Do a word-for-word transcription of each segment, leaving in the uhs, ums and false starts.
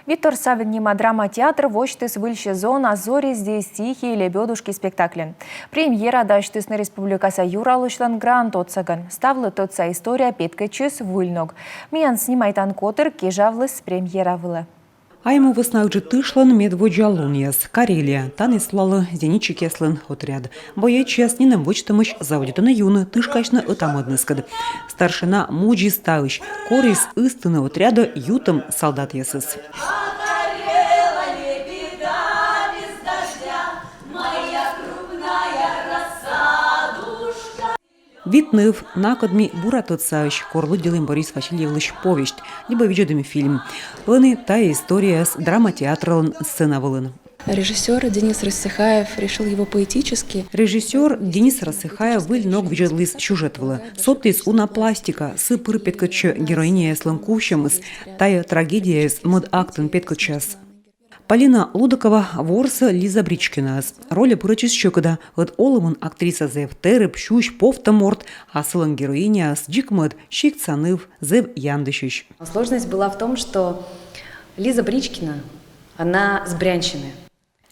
Виктор Савин нима драма театр восьтіс выль сезон «А зори здесь тихие лебёдушки» спектакльӧн. Премьера дасьтісны республикаса юралысьлӧн грант отсӧгӧн. Ставлы тӧдса история петкӧдчис выль ног. Миян снимайтан котыр кежавліс премьера вылӧ. Айму вӧсна Ыджыд тышлӧн медводдза лунъяс. Карелия. Тані сулалӧ зенитчикъяслӧн отряд. Боечьяс нинӧм водзтӧмысь заводитӧны юны, тышкасьны ӧта-мӧдныскӧд. Старшина мудзис таысь, корис ыстыны отрядӧ ютӧм солдатъясӧс. Вит ныв, накӧд ми бура тӧдсаӧсь, кор лыддьылім Борис Васильевлысь повесть либӧ видзӧдім фильм. Ӧні тайӧ историяыс драма театрлӧн сцена вылын. Режиссер Денис Рассыхаев решил его поэтически. Режиссёр Денис Рассыхаев выль ног видзӧдліс сюжет вылӧ. Содтіс уна пластика, сы пыр петкӧдчӧ героиняяслӧн кувсьӧмыс, тайӧ трагедияыс мӧд актын петкӧдчас. Полина Лудокова ворсӧ Лиза Бричкинаӧс. Рольӧ пырӧдчис сьӧкыда, ӧд олӧмын актриса зэв тэрыб, сюсь, повтӧм морт, а сылӧн героиняыс дзик мӧд, сиктса ныв, зэв яндысьысь. Сложность была в том, что Лиза Бричкина, она с Брянщины.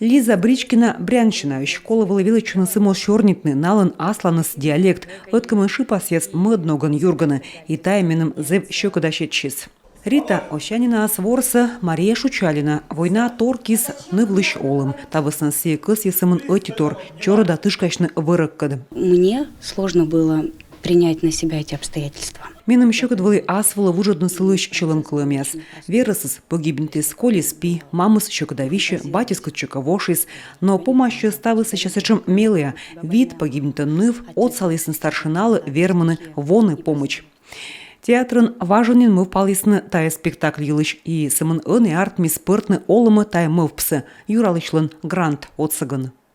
Лиза Бричкина Брянщинаысь, колӧ вӧлі велӧдчыны сы моз сёрнитны, налӧн асланыс диалект, ӧткымын шыпасъяс мӧд ногӧн юргӧны, и тайӧ меным зэв сьӧкыда сетчис. Рита Осянинаӧс ворсӧ Мария Шучалина. «Война» торкис нывлысь олӧм. Та вӧсна сійӧ кӧсйӧ сӧмын ӧтитор чорыда тышкасьны вӧрӧгкӧд. Мне сложно было принять на себя эти обстоятельства. Меным сьӧкыд вӧлі ас вылӧ вуджӧдны сылысь сьӧлӧмкылӧмъяс. Верӧсыс погибнитіс, колис пи, мамыс сьӧкыда висьӧ, батьыс кытчӧкӧ вошис. Но помасьӧ ставыс сэсся сэтшӧм мелія. Вит погибнитӧм ныв отсалісны старшиналы вермыны воны помӧдз. Театрын важӧн нин мӧвпалісны тайӧ спектакль йылысь, и сӧмын ӧні артмис пӧртны олӧмӧ тайӧ мӧвпсӧ юралысьлӧн грант отсӧгӧн.